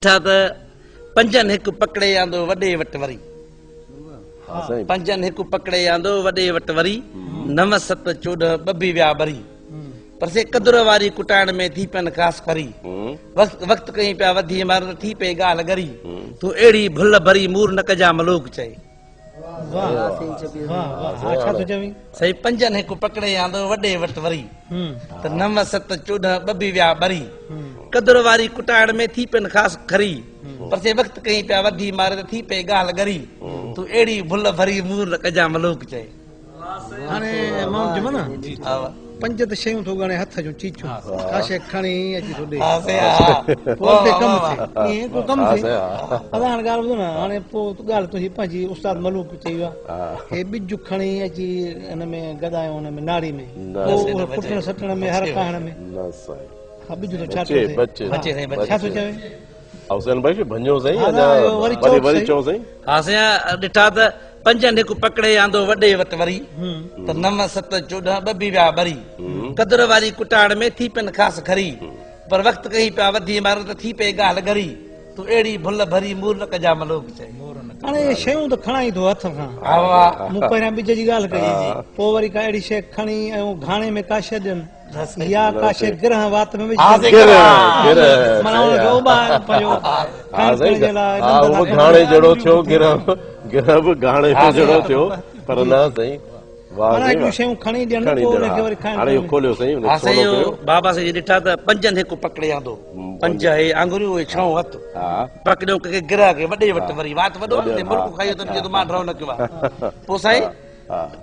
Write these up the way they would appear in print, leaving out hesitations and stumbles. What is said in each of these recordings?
ڏٺا ته پنجن هڪ پڪڙي آندو وڏي وٽ وري. پنجن هڪ پڪڙي آندو وڏي وٽ وري، نو ست 14 ٻه به ويا ٻري. پر سي قدر واري ڪٽائڻ ۾ ٿي پين خاص کري. وقت وقت ڪئين پيا وڌي مارن ته ٿي پئي ڳالهه ڳري. تون اهڙي ڀل ڀري مور نه ڪجان ملوڪ چئي. سائين پنجن هڪ پڪڙي آندو وڏي وٽ وري ته 9 7 14 ٻه به ويا ٻري. قدر واري ڪٽائڻ ۾ ٿي پين خاص کري. پر سي وقت ڪئين پيا وڌي ماري ته ٿي پئي ڳالهه ڳري. تون اهڙي ڀل ڀري مور نه ڪجان ملوڪ چئي. هاڻي ماڻهو جمع نه پنج ته شيون ٿو ڳڻي هٿ جون چيچون ڪا شيء کڻي اچي ٿو ڏي پوء اڳتي ڪم ٿئي ائين ڪو ڪم ٿئي. ادا هاڻي ڳالهه ٻڌو نه، هاڻي پوء ڳالهه تنهنجي پنهنجي استاد ملوڪ چئي ويو آهي هي ٻج کڻي اچي ان ۾ گڏايو ان ۾ ناڙي ۾ پوء اهو ڪٽڻ سٽڻ ۾ هر ڪاهڻ ۾ ها ٻج ٿو ڇا ٿو ٿئي ڇا ٿو چوي؟ حسين ڀائي کي ڀڃو سائين اڃا وري وري چئو سائين. ها سائين ڏٺا ته پنجن هڪ پڪڙي آندو وڏي وٽ وري ته 9 7 14 ٻه به ويا ٻري. قدر واري ڪٽاڻ ۾ ٿي پين خاص کري. پر وقت ڪهين پيا وڌي مارن ته ٿي پئي ڳالهه ڳري. تون اهڙي ڀل ڀري مور نه ڪجان ملوڪ چئي. هاڻي اهي شيون ته کڻائين ٿو هٿ کان. مون پهريان ٻج جي ڳالهه ڪئي پوء وري ڪا اهڙي شيء کڻي ۽ گهاڻي ۾ ڪا شيء ڏين. يا ڪا شيء گرهه وات ۾ وجهي معنيٰ ان کي اٻارڻ پيو کائڻ پيئڻ جي لاء ها اهو گهاڻي جهڙو ٿيو گرهه گرهه به گهاڻي جهڙو ٿيو پر نه سائين واهه معنيٰ هڪڙيون شيون کڻي ڏين پوء ان کي وري کائڻ هاڻي اهو کوليو سائين ها سائين اهو بابا سائين جي ڏٺا ته پنجن هڪ پڪڙي آندو پنج هي آڱريون اهي ڇهون هٿ پڪڙيو ڪنهن کي گرهه کي وڏي وٽ وري وات وڏو آهي ملڪ کائي ته چئي ٿو مان ڍؤ نه ڪيو آهي پوء سائين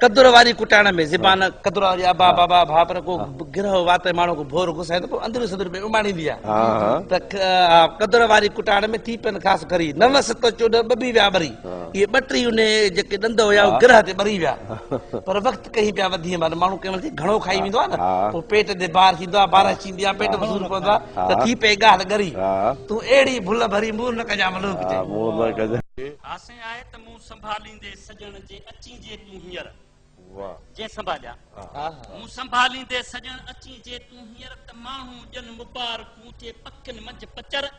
قدر واري ڪٽائڻ ۾ زبان قدر واري ابا بابا ڀاء پر ڪو گرهه وات ۾ ماڻهو ڪو ڀور گهسائي ته پوء اندريون سندريون پئي اماڻيندي آهي ته قدر واري ڪٽائڻ ۾ ٿي پين خاص کري 9 7 14 ٻه به ويا ٻري. اهي ٻه ٽي ان جيڪي ڏند هيا اهي گرهه تي ٻري ويا. پر وقت ڪهين پيا وڌي معنيٰ ماڻهو ڪنهن مهل ٿي گهڻو کائي ويندو آهي نه پوء پيٽ تي بار ٿيندو آهي بارش ٿيندي آهي پيٽ ۾ سور پوندو آهي ته ٿي پئي ڳالهه ڳري. تون اهڙي ڀل ڀري مور نه ڪجان ملوڪ چئي. آسين آهي ته مون سنڀاليندي سڄڻ جي اچين جي تون هينئر جنهن سنڀاليا مون سنڀاليندي سڄڻ اچين جي تون هينئر ته ماڻهو ڄن مبارڪون ٿئي پکين منجهه پچر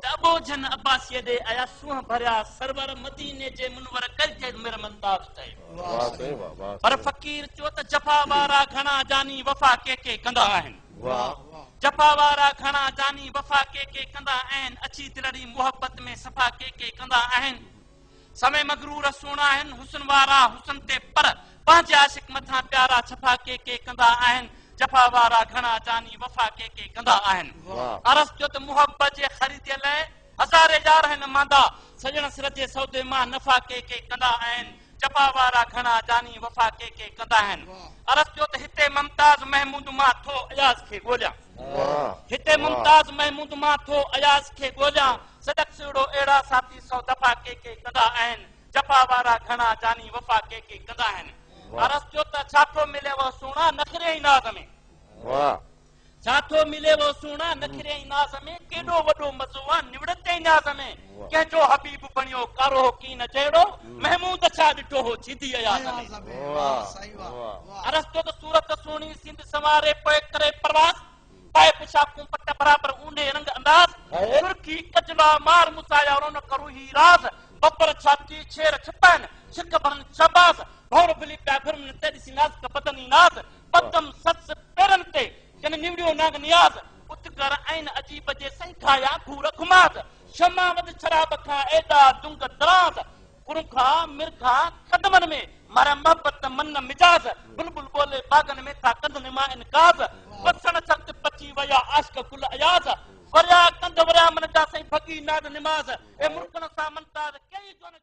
ته اٻوجهن عباسيء ڏي آيا سونهن ڀريا سرور مديني جي منور ڪرجي مر ممتاز چئي پر فقير چيو ته جفا وارا گهڻا جاني وفا ڪي ڪي ڪندا آهن جفا وارا گهڻا جاني وفا ڪي ڪي ڪندا آهن اڇي دلڙي محبت ۾ صفا ڪي ڪي ڪندا آهن سوين مغرور سهڻا آهن حسن وارا حسن تي پر پنهنجي عاشق مٿان پيارا ڇڦا ڪي ڪي ڪندا آهن جفا وارا گهڻا جاني وفا ڪي ڪي ڪندا آهن عرض ٿيو ته محبت جي خريديء لئه هزارين يار آهن ماندا سڄڻ سر جي سودي مان نفع ڪي ڪي ڪندا آهن جفا وارا گهڻا جاني وفا ڪي ڪي ڪندا آهن عرض ٿيو ته هتي ممتاز محمود مان ٿو اياز کي ڳوليان هتي ممتاز محمود مان ٿو اياز کي ڳوليان صدق سهڙو اهڙا ساٿي سو دفعا ڪي ڪي ڪندا آهن جفا وارا گهڻا جاني وفا ڪي ڪي ڪندا آهن عرض ٿيو ته ڇا ٿو مليو سهڻا نخري ۽ ناز ۾. ڇا ٿو مليو سهڻا نخري ۽ ناز ۾، ڪيڏو وڏو مزو آ نوڙت ۽ نياز ۾، ڪنهن جو حبيب بڻيو ڪارو هو ڪين جهڙو، محمود ڇا ڏٺو هو ڇيدي اياز ۾. عرض ٿيو ته صورت سهڻي سنڌ سنواري پوء ڪري پرواز، پائي پوشاڪون پٽ برابر اونهي رنگ انداز، سرخي ڪجلا مار مسايا رونق روحي راز، ببر ڇاتي ڇير ڇپائن ڇڪ ڀرن شاباس، ڀور ڀلي پيا گهرن تي ڏسي نازڪ بدني ناز، پدم سس پيرن تي جن نوڙيو نانگ نياز، اتگر عين عجيب جي سئي کايا گهور گهماز، شمع وڌ شراب کان ايڏا دنگ دراز، ڪرنگها مرگها قدمن ۾ ماريا محبت من مجاز، بلبل ٻولي باغن ۾ ٿا ڪنڌ نمائن ڪاز، پسڻ شرط پچي ويا عاشق گل اياز، وريا ڪنڌ وريا من جا سئي ڀڳي ناز نماز، اي مرڪڻ سان ممتاز ڪيئي جوان.